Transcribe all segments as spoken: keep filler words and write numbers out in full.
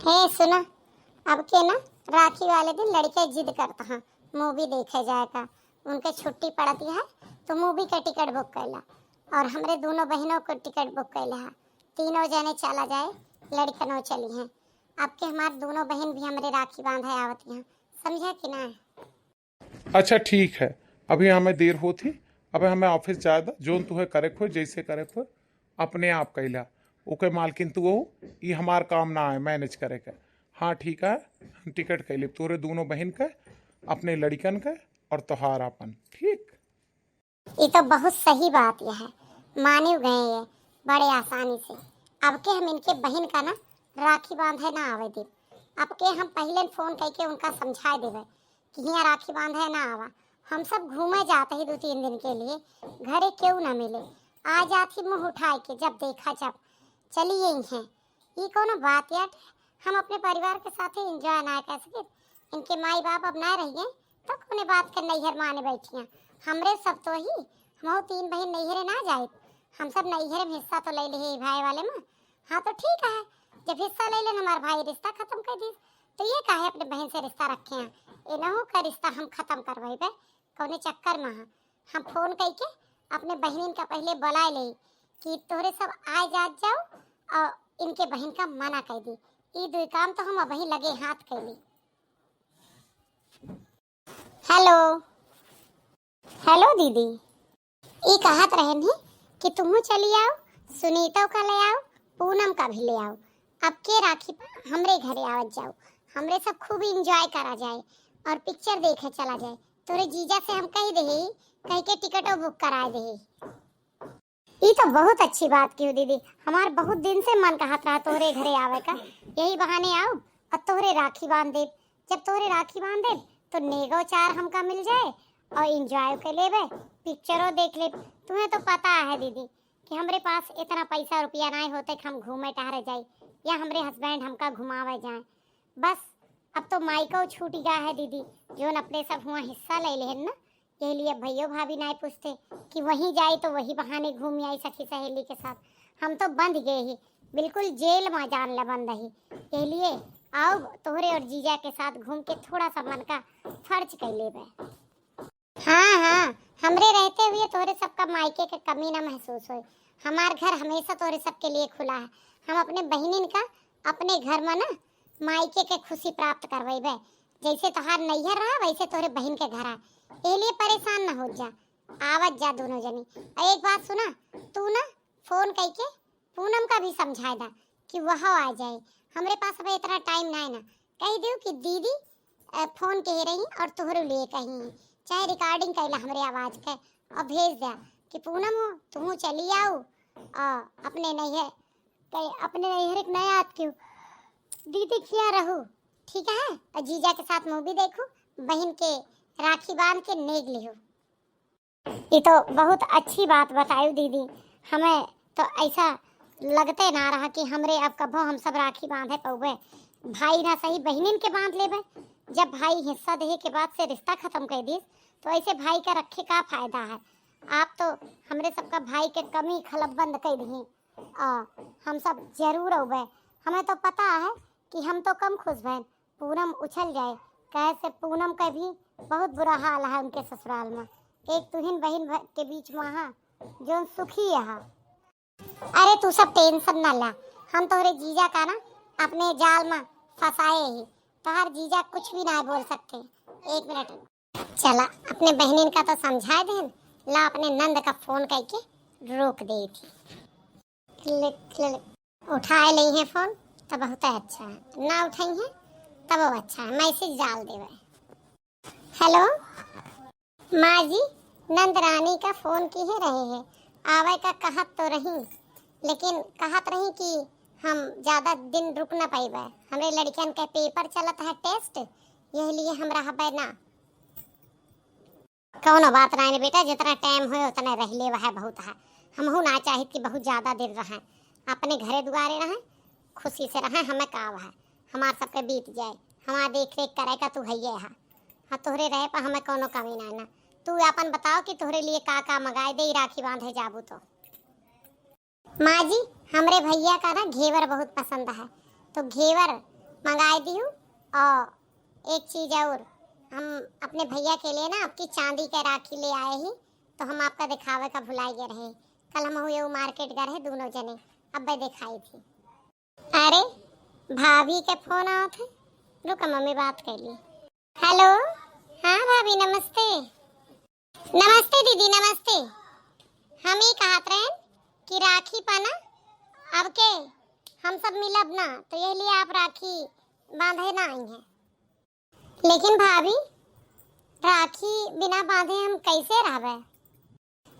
हे सुना, अब के ना, राखी वाले दिन लड़के जिद करता हैं मूवी देखे जाए का। उनके छुट्टी पड़ती है तो मूवी का टिकट बुक कैला, और हमरे दोनों बहनों को टिकट बुक कैला है। तीनों जने चला जाए, लड़कनों चली हैं। अब के हमार दोनों बहन भी हमरे राखी बांधे आवत हैं, समझा कि ना? अच्छा ठीक है, अभी हमें देर होत ही, अबे हमें ऑफिस जाए दा। जोन तुहे करे को, जैसे करे को, अपने आप कैला। ओके मालकिन तू हो, ई हमार काम ना है मैनेज करे के। हाँ ठीक है, हम टिकट कैले तोरे दोनों बहन के, अपने लड़िकन के और तोहार आपन। ठीक। ई तो बहुत सही बात यह है, मानियो गए ये बड़े आसानी से। अब के हम इनके बहन का ना राखी बांधे ना आवे देब। अब के हम पहले फोन करके उनका समझाए देवे कि हियाँ राखी बांधे ना आवा। हम सब घूमे जाते ही दो तीन दिन के लिए, घरे केहू ना मिले। आ जात ही मुँह उठाए के, जब देखा जब चली गई हैं। ई कौनो बात याटे? हम अपने परिवार के साथे एंजॉय ना कर सके? इनके माई बाप अब ना रहिए तो कौने बात के नैहर माने बैठिया? हमरे सब तो ही, हम तीन बहन नैहरे ना जाए, हम सब नैहर में हिस्सा तो ले ले भाई वाले में। हाँ तो ठीक है, जब हिस्सा ले लेन हमार भाई रिश्ता खत्म कर दीस, तो ये काहे अपने बहन से रिश्ता रखे हैं? इनहू का रिश्ता हम खत्म करवाई बे, कौने चक्कर में है? हम फोन करके अपने बहनिन का पहले बुलाए ले कि तोहरे सब आए जात जाओ और इनके बहन का मना कर दी। ई दो काम तो हम अबही लगे हाथ कैली। हेलो, हेलो दीदी, ई कहत रहन ही कि तुहू चली आओ, सुनीता का ले आओ, पूनम का भी ले आओ। अब के राखी पर हमरे घरे आवत जाओ, हमरे सब खूब एंजॉय करा जाए और पिक्चर देखे चला जाए। तोरे जीजा से हम कह दे, कह के टिकटो बुक करा दे। ई तो बहुत अच्छी बात की हो दीदी, हमार बहुत दिन से मन कहत रहा तोहरे घरे आवे का। यही बहाने आओ और तोहरे राखी बांध देब। जब तोहरे राखी बांध देब तो नेगो चार हमका मिल जाए और एंजॉय कर लेबे, पिक्चरो देख लेब। तुम्हें तो पता है दीदी कि हमरे पास इतना पैसा रुपया नाहीं होते कि हम घूमे टहरे जाई या हमरे हस्बैंड हमका घुमावे जाए। बस अब तो माई को छूट गया है दीदी, जोन अपने सब हुआ हिस्सा ले लेहन ना, यही लिए भैयो भाभी नाहीं पूछते कि वहीं जाई तो वही बहाने घूम आई सखी सहेली के साथ। हम तो बंध गए ही, बिल्कुल जेल में जान ला बंद ही। यही लिए आओ तोहरे और जीजा के साथ घूम के थोड़ा सा मन का फर्ज कर लेबे। हाँ हाँ, हमरे रहते हुए तोहरे सबका मायके के कमी ना महसूस होए। हमार घर हमेशा तोहरे सबके लिए खुला है। हम अपने बहिनिन का अपने घर में ना मायके के खुशी प्राप्त करवाइबे। जैसे तोहार नैहर रहा वैसे तोहरे बहिन के घर है, यही लिए परेशान ना हो जा, आवत जा दोनों जनी। और एक बात सुना, तू ना फोन करके पूनम का भी समझाए दा कि वह आ जाए। हमरे पास अब इतना टाइम ना है ना, कह दियो कि दीदी अ, फोन कह रही और तोहरो लिए कही, चाहे रिकॉर्डिंग कैला हमरे आवाज के और भेज द्या कि पूनम हो, तुहू चली आओ और अपने नैहर के, अपने नैहर के नया आत क्यों दीदी किया रहू, ठीक है? और जीजा के साथ मूवी देखू, बहन के राखी बांध के नेग लिहू। ई तो बहुत अच्छी बात बतायू दीदी, हमें तो ऐसा लगते ना रहा कि हमरे अब कभो हम सब राखी बांधे पउबे। भाई ना सही बहिनिन के बांध लेबे। जब भाई हिस्सा देहे के बाद से रिश्ता खत्म कर दिस, तो ऐसे भाई का रखे का फायदा है? आप तो हमरे सबका भाई के कमी खलबंद कर दिही। आ, हम सब जरूर अउबे। हमें तो पता है कि हम तो कम खुश भैन, पूनम उछल जाए, कहे से पूनम के भी बहुत बुरा हाल है उनके ससुराल में। एक तुहिन बहिन भ-, के बीच में हा, जोन सुखी है। अरे तू सब टेंशन ना ला, हम तोहरे जीजा का ना अपने जाल में फंसाए ही। तोहर जीजा कुछ भी ना बोल सकते। एक मिनट, चला अपने बहनिन का तो समझाए देन, ला अपने नंद का फोन करके रोक दे थी। ले, ले, ले। उठाए नहीं है फोन तो बहुत अच्छा है, ना उठाई है तब वो अच्छा है, मैसेज डाल देवे। हेलो माँ जी, नंद रानी का फोन की ही रहे है, आवे का कहत तो रही, लेकिन कहत रही कि हम ज्यादा दिन रुक ना पाइबे, हमरे लड़कियन के पेपर चलत है टेस्ट, यही लिए हम रहबे ना। कौनो बात नाई ने बेटा, जितना टाइम होए उतने रह ले, वह बहुत है। हमहू ना चाहित कि बहुत ज्यादा दिन रहें, अपने घरे दुआरे रहें, खुशी से रहें। हमें का है, हमार सबके बीत जाए, हमार देख रेख करे का तू हइये है। हाँ, तोहरे रहे पर हमें कौनो कमी ना ना। तू अपन बताओ कि तोहरे लिए का का मंगाए दे, राखी बांधे जाबू तो। माँ जी, हमरे भैया का ना घेवर बहुत पसंद है, तो घेवर मंगाए दिहू। और एक चीज और, हम अपने भैया के लिए ना आपकी चांदी के राखी ले आए ही, तो हम आपका दिखावे का भुलाई गए रहे। कल हम हुए मार्केट गए रहे दोनों जने, अब्बे दिखाई थी। अरे, भाभी के फोन आवत है, रुका मम्मी बात कर ली। हेलो, हाँ भाभी नमस्ते। नमस्ते दीदी, नमस्ते। हम ई कहत रहन कि राखी पा ना, अब के हम सब मिलब ना, तो यही लिए आप राखी बांधे ना आई हैं। लेकिन भाभी, राखी बिना बांधे हम कैसे रहबे?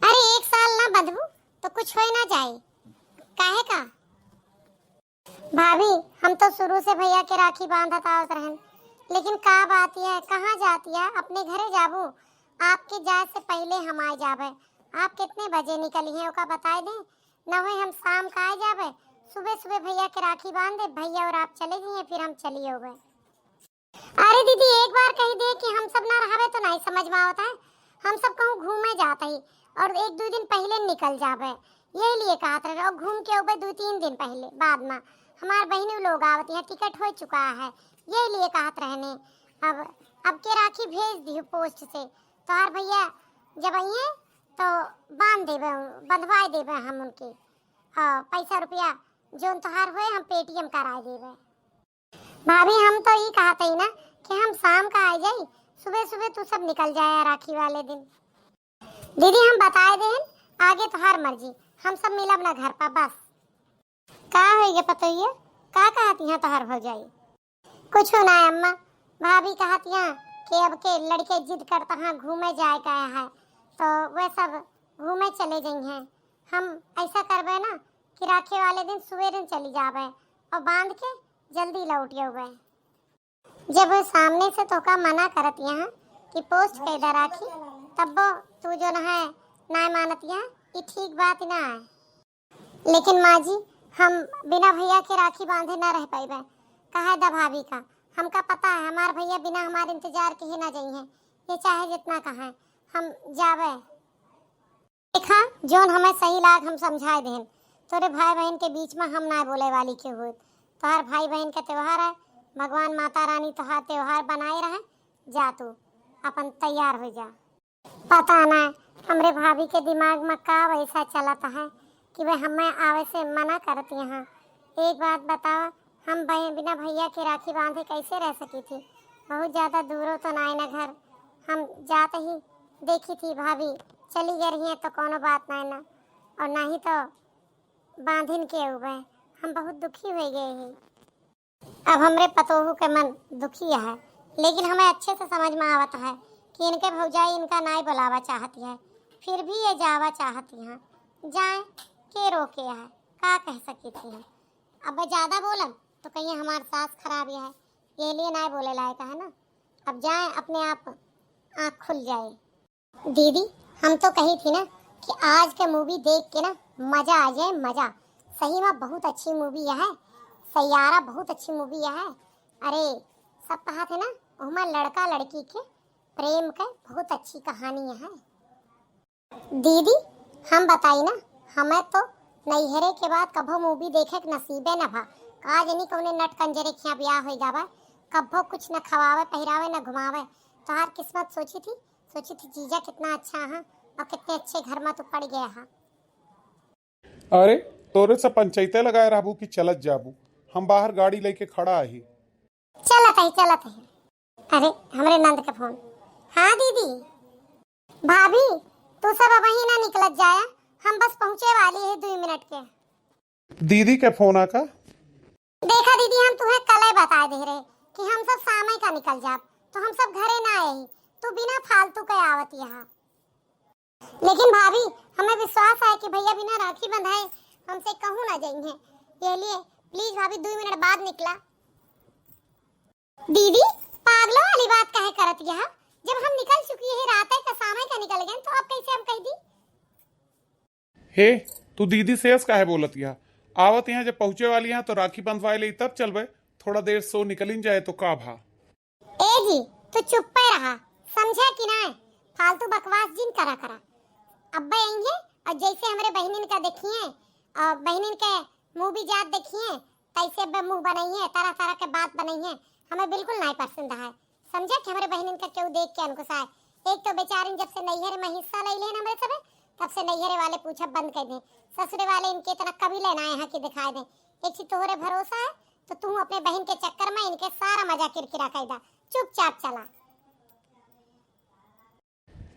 अरे, एक साल ना बंधबू तो कुछ होए ना जाए, काहे का? भाभी, हम तो शुरू से भैया के राखी बांधत आवत रहन, लेकिन का बात यह, कहाँ जात यह, अपने घरे जाबू? आपके जाए से पहले हम आए जाबे। आप कितने बजे निकली हैं, ओका बताए दें, न होए हम शाम का आए जाबे। सुबह सुबह भैया के राखी बांध दे, भैया और आप चले जाइए, फिर हम चली होबे। अरे दीदी, एक बार कही दे कि हम सब ना रहबे तो नहीं समझ में आवत है। हम सब कहूँ घूमे जात ही और एक दो दिन पहले निकल जाबे, यही लिए कहत रहे। और घूम के अउबे दो तीन दिन पहले, बाद में हमार बहिनी लोग आवत हैं, टिकट हो चुका है, यही लिए कहत रहने। अब अब के राखी भेज दिहू पोस्ट से, तोहार भैया जब आइए तो बांध देबे, बंधवाए देबे हम उनके। हाँ, पैसा रुपया जोन तोहार होए हम पेटीएम कराए देबे। भाभी, हम तो ई कहत हई ना कि हम शाम का आ जाई, सुबह सुबह तू सब निकल जाया राखी वाले दिन। दीदी, हम बताए देहन, आगे तोहार मर्जी, हम सब मिलब ना घर पर बस। का होई गे पतोहिया, का कहत यहाँ तोहार भौजाई? कुछ ना अम्मा, भाभी कहत यहाँ कि अब के लड़के जिद करता हाँ घूमे जाए का है, तो वे सब घूमे चले जाई हैं। हम ऐसा करबे ना कि राखे वाले दिन सुबेरे चली जाबे और बांध के जल्दी लौट अउबे। जब सामने से तोका मना करत यहाँ कि पोस्ट कैदा राखी, तब्बो तू जो न है नाय मानत यहाँ, ई ठीक बात ना है। लेकिन माँ जी, हम बिना भैया के राखी बांधे ना रह पाइबे। कहे दा भाभी का, हमका पता है हमार भैया बिना हमार इंतजार के ही ना जाई हैं, ये चाहे जितना कहें, हम जाबे। देखा, जौन हमें सही लाग हम समझाए देहन। तोरे भाई बहन के बीच में हम ना बोले वाली के होत। तोहार भाई बहन के त्योहार है, भगवान माता रानी तोहार त्योहार बनाए रहे। जा तू अपन तैयार हो जा। पता ना हमरे भाभी के दिमाग में का वैसा चलत है कि वे हमें आवे से मना करत यहाँ। एक बात बताओ, हम बह-, बिना भैया के राखी बांधे कैसे रह सकी थी? बहुत ज्यादा दूरो तो नाय ना घर। हम जात ही देखी थी भाभी चली गई रही हैं तो कोनो बात नाय ना, और नहीं तो बांधिन के उबे हम बहुत दुखी हो गए ही। अब हमरे पतोहू के मन दुखी है, लेकिन हमें अच्छे से समझ में आवत है कि इनके भौजाई इनका नाय बुलावा चाहती है, फिर भी ये जावा चाहती हैं। जाए के रोके है, का कह सकी थी हम। अब ज्यादा बोलन तो कहीं हमार सास खराब है, ये लिए नाय बोले लायक है ना। अब जाए, अपने आप आँख खुल जाए। दीदी, हम तो कही थी ना कि आज के मूवी देख के ना मजा आ जाए, मजा। सही में बहुत अच्छी मूवी है, सैयारा बहुत अच्छी मूवी है। अरे, सब कहा थे ना, उहमा लड़का लड़की के प्रेम के बहुत अच्छी कहानी है। दीदी, हम बताई ना, हमें तो नैहरे के बाद कभो मूवी देखे के नसीबे न भा। का जनी कौने नट कंजरे खिया ब्याह होई जावे, कभो कुछ न खवावे, पहिरावे, न घुमावे। तोहार किस्मत सोची थी, सोची थी जीजा कितना अच्छा हा और कितने अच्छे घर में तू पड़ गया हा। अरे, तोरे से पंचायते लगाए रहबू कि चलत जाबू? हम बाहर गाड़ी लेके खड़ा ही। चलत ही, चलत ही। अरे, हमरे नंद के फोन। हाँ दीदी। भाभी, तू सब अबही ना निकलत जाया, हम बस पहुँचे वाली है दुई मिनट के। दीदी के फोन आ का? देखा दीदी, हम तुहे कले बताए दे रहे कि हम सब शामे का निकल जाब, तो हम सब घरे ना आए ही, तू बिना फालतू के आवत यहाँ। लेकिन भाभी, हमें विश्वास है कि भैया बिना राखी बंधाए हमसे कहूँ ना जाइए, ये लिए प्लीज भाभी दुई मिनट बाद निकला। दीदी, पागलों वाली बात काहे करत यह? जब हम निकल चुकी है रात का, शामे का निकल गए, तो अब कैसे हम कह दी? हे, तू दीदी से ऐस काहे बोलत यह? आवत यहाँ जब पहुँचे वाली यहाँ तो राखी बंधवाए ले तब चलबे। थोड़ा देर सो निकलिन जाए तो का भा? ए जी, तू चुप्पे रहा, समझा कि नाय? फालतू बकवास जिन करा करा। अब्बे आएंगे और जैसे हमरे बहनिन का देखिए और बहनिन के मूवी जात देखिए, कैसे बे मुंह बनइहे, तरह तरह के बात बनइहे, हमें बिल्कुल नाहीं पसंद है। समझे कि हमरे बहिनिन का केहू देख के अंकुश आए। एक तो बेचारिन जब से नैहरे में हिस्सा ले लेन हमरे सबे, तब से नैहरे वाले पूछब बंद कर दे। ससुरे वाले इनके इतना कभी लेना आए हैं कि दिखाई दे। एक चीज तोहरे भरोसा है, तो तू अपने बहिन के चक्कर में इनके सारा मजा किरकिरा कर दा। चुपचाप चला।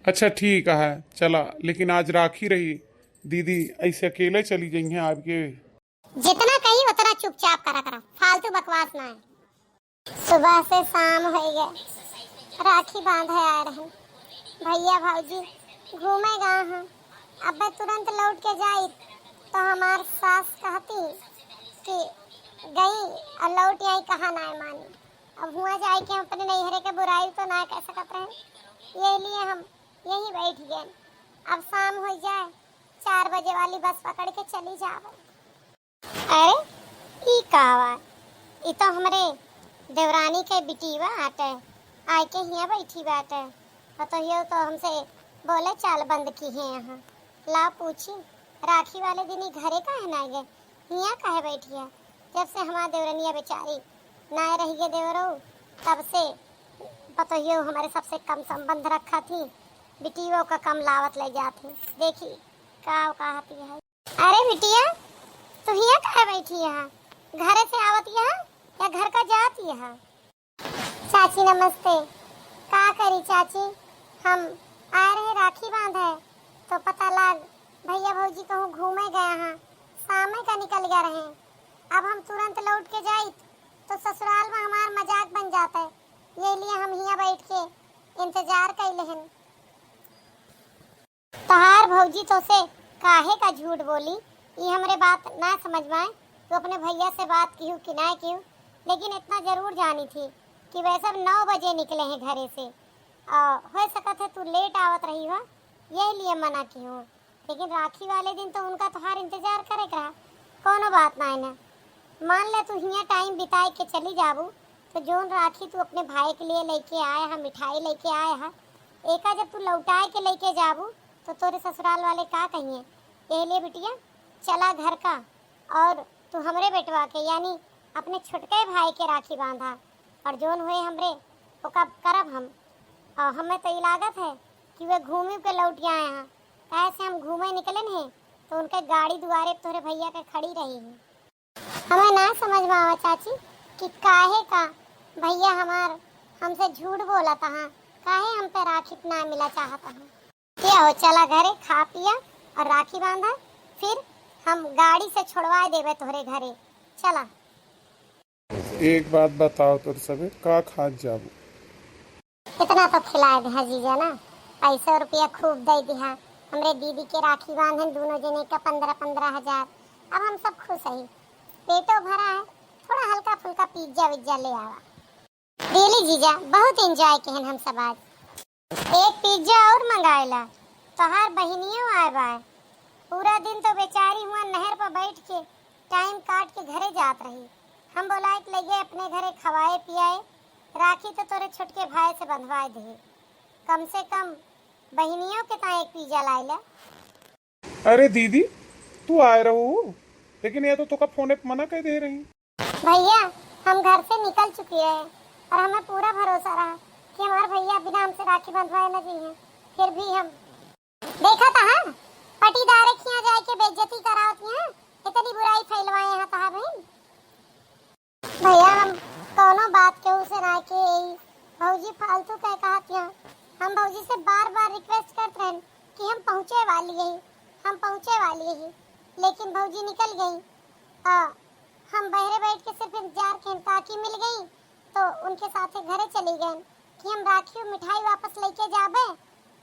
अच्छा ठीक है, चला, लेकिन आज राखी रही, दीदी ऐसे अकेले चली जइहें आपके। जितना कही उतना चुपचाप करा करा, फालतू बकवास ना है। सुबह से शाम होइ गए, राखी बांधे आए रहन। भैया भौजी घूमे गए हैं, अब मैं तुरंत लौट के जाई तो हमार सास कहती कि गई और लौट आई, कहा ना मानी। अब हुआ जाए कि हम अपने नैहरे के बुराई तो ना कह सकत रहे, यही लिए हम यहीं बैठ गए। अब शाम हो जाए, चार बजे वाली बस पकड़ के चली जावे। अरे, ई का बा? ई तो हमरे देवरानी के बिटीवा आटे, आइके हियाँ बैठी बाटे। पतोहियो तो हमसे बोले चाल बंद किहे हैं। ला पूछी, राखी वाले दिन ई घरे काहे ना गए, हियाँ काहे बैठी है? जब से हमार देवरनिया बेचारी ना रही गए देवरो, तब से पतोहियो हमारे सबसे कम संबंध रखा थी, बिटीवो का कम लावत ले जाती। देखी का कहती है। अरे बिटिया, तू हियाँ काहे बैठी है? घरे से आवत है या घर का जात है? चाची नमस्ते। का करी चाची, हम आए रहे राखी बांधे, तो पता लाग भैया भौजी कहूँ घूमे गए हैं, शामे का निकल गए रहे। अब हम तुरंत लौट के जाइत तो ससुराल में हमार मजाक बन जाता है, ये लिए हम हियाँ बैठ के इंतजार कैले हन। तोहार भौजी तोसे काहे का झूठ बोली, ई हमरे बात ना समझ में आए। तू अपने भैया से बात किहू कि ना किहू, लेकिन इतना जरूर जानी थी कि वैसे अब नौ बजे निकले हैं घरे से। आ, हो सकत है तू लेट आवत रही हो, यही लिए मना किहू। लेकिन राखी वाले दिन तो उनका तोहार इंतजार करे के रहा, कोनो बात ना है ना। मान ले तू हियाँ टाइम बिताए के चली जाबू, तो जोन राखी तू अपने भाई के लिए लेके आए हा, मिठाई लेके आए हा, एका जब तू लौटाए के लेके जाबू, तो तोरे ससुराल वाले का कहिए? यही लिए बिटिया, चला घर का, और तू हमरे बेटवा के, यानी अपने छोटके भाई के राखी बांधा, और जोन हुए हमरे, ओका करब हम। और हमें तो ई लागत है कि वे घूमी के लौट आए हैं, काहे से हम घूमे निकले नहीं, तो उनके गाड़ी दुआरे तोरे भैया के खड़ी रही है। हमें ना समझ में आवा चाची कि काहे का भैया हमार हमसे झूठ बोलत हैं, काहे हम पे राखी ना मिला चाहत हैं। क्या हो, चला घरे खा पिया और राखी बांधा, फिर हम गाड़ी से छोड़वाए देबे तोहरे घरे। चला। एक बात बताओ तोर सबे, का खात जाबू? इतना तो खिलाए दिहा जीजा ना, पैसा रुपया खूब दे दिहा। हमरे दीदी के राखी बांधन दोनों जने का पन्द्रह पन्द्रह हजार। अब हम सब खुश हई, पेटो भरा है, थोड़ा हल्का फुल्का पिज्जा विज्जा ले आवा। डेली जीजा, बहुत एंजॉय केहन हम सब आज। एक पिज्जा और मंगाएला, तोहार बहिनियो आए बाय। पूरा दिन तो बेचारी हुआ नहर पर बैठ के टाइम काट के घरे जात रही। हम बोलाए के लइगे अपने घरे खवाए पियाए, राखी तो तोरे छोटके भाई से बंधवाए दे। कम से कम बहिनियों के ता एक पिज्जा लाइला। अरे दीदी, तू आए रहू, लेकिन ये तो तोका फोने पे मना कर दे रही। भैया, हम घर से निकल चुकी है और हमें पूरा भरोसा रहा कि हमारे भैया बिना हमसे राखी बंधवाए न जइहें, फिर भी हम देखा तहा पटीदारे खिया जाए के बेइज्जती करावत हैं, इतनी बुराई फैलवाए हैं तहा बहन। भैया, हम कौनो बात केहू से ना के यही भौजी फालतू कह कहत हैं। हम भौजी से बार बार रिक्वेस्ट करत रहन कि हम पहुँचे वाली यही, हम पहुँचे वाली यही, लेकिन भौजी निकल गई। आ, हम बहरे बैठ के सिर्फ इंतजार के काकी मिल गई तो उनके साथे घरे चली गए कि हम राखी और मिठाई वापस लेके जाबे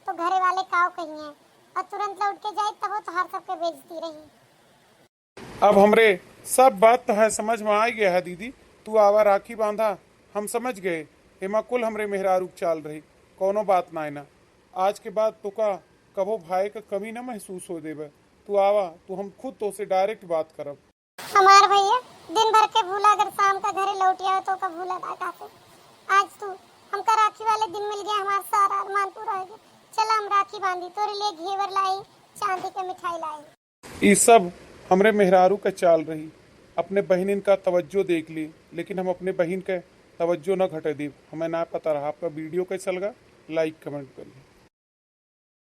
तो घरे वाले काव कहिए और तुरंत लौट के जाए तब तो हर सबके बेइज्जती रही। अब हमरे सब बात तो है समझ में आ गया है दीदी, तू आवा राखी बांधा, हम समझ गए। एमा कुल हमरे मेहरारू के चाल रही, कौनो बात ना है ना। आज के बाद तोका कबो भाई का कमी ना महसूस हो देबे। तू आवा, तू हम खुद तोसे डायरेक्ट बात करब। हमार भैया दिन भर के भूला अगर शाम का घरे लौट आवे तो का भूला ना कहते। आज तू हमका राखी वाले दिन मिल गया, हमार सारा अरमान पूरा हो गया। चला हम राखी बांधी, तोरे लिए घेवर लाई, चांदी के मिठाई लाई। ई सब हमरे मेहरारू का चाल रही। अपने बहिनिन का तवज्जो देख ली, लेकिन हम अपने बहिन के तवज्जो न घटे दीब। हमें ना पता रहा। आपका वीडियो कैसा लगा, लाइक कमेंट करिए।